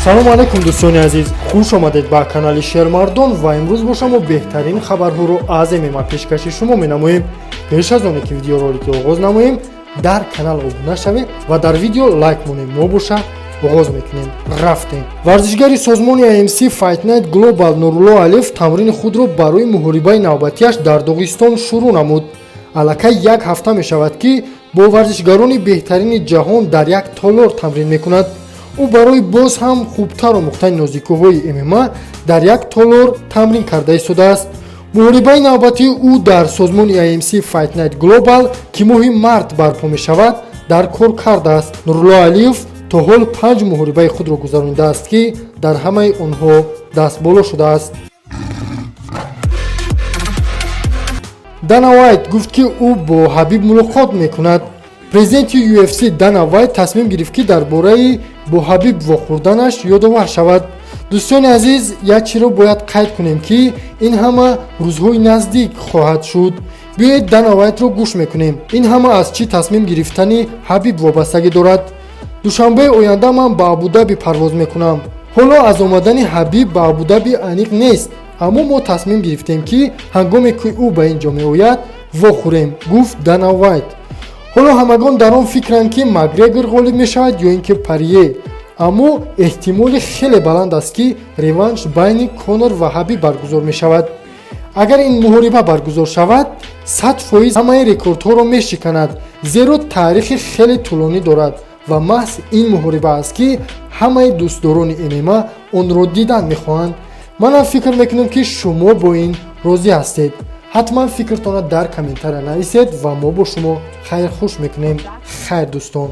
Салому алайкум, дӯстони азиз, хуш омадед ба канали Шермардон ва имрӯз боша мо беҳтарин хабарҳоро аз ММА пешкаши шумо менамоем. Пеш аз оне ки видеоролики оғоз намоем, дар канал обуна шавед ва дар видео лайк монем. Мо боша оғоз мекунем, рафтем. Варзишгари созмони AMC Fight Night Global Нурулло Алиев тамрини худро барои муҳорибаи навбатиаш дар Доғистон шурӯъ намуд. Аллакай як ҳафта мешавад, ки бо варзишгарони беҳтарини ҷаҳон дар як толор тамрин мекунад. Ӯ барои боз ҳам хубтар омӯхтани нозикиҳои ММА дар як толор тамрин карда истодааст. Муҳорибаи навбатии ӯ дар созмони AMC Fight Night Global, ки моҳи март барпо мешавад, дар кор кардааст. Нурулло Алиев то ҳол панҷ муҳорибаи худро гузаронидааст, ки дар ҳамаи онҳо дастболо шудааст. Дана Вайт гуфт, ки ӯ бо Ҳабиб мулоқот мекунад. Президенти UFC Дана Вайт тасмим гирифт, ки дар бораи бо Ҳабиб вохӯрданаш ёдовар шавад. Дӯстони азиз, як чиро бояд қайд кунем, ки ин ҳама рӯзҳои наздик хоҳад шуд. Биёед, Дана Вайтро гӯш мекунем. Ин ҳама аз чӣ тасмим гирифтани Ҳабиб вобастагӣ дорад. Душанбеи оянда ман ба Абудаби парвоз мекунам. Ҳоло аз омадани Ҳабиб ба Абудаби аниқ нест, аммо мо тасмим гирифтем, ки ҳангоме ки ӯ ба ин ҷо меояд, вохӯрем, гуфт Дана Вайт. Ҳоло ҳамагон дар он фикранд, ки Макгрегор ғолиб мешавад ё ин ки Порье, аммо эҳтимоли хеле баланд аст, ки реванш байни Конор ва Ҳабиб баргузор мешавад. Агар ин муҳориба баргузор шавад, 100% ҳамаи рекордҳоро мешиканад, зеро таърихи хеле тӯлонӣ дорад ва маҳз ин муҳориба аст, ки ҳамаи дӯстдорони ММА онро дидан мехоҳанд. Манам фикр мекунам, ки шумо бо ин розӣ ҳастед. Ҳатман фикртонро дар комментария нависед ва мо бо шумо хайрхуш мекунем. Хайр, дӯстон.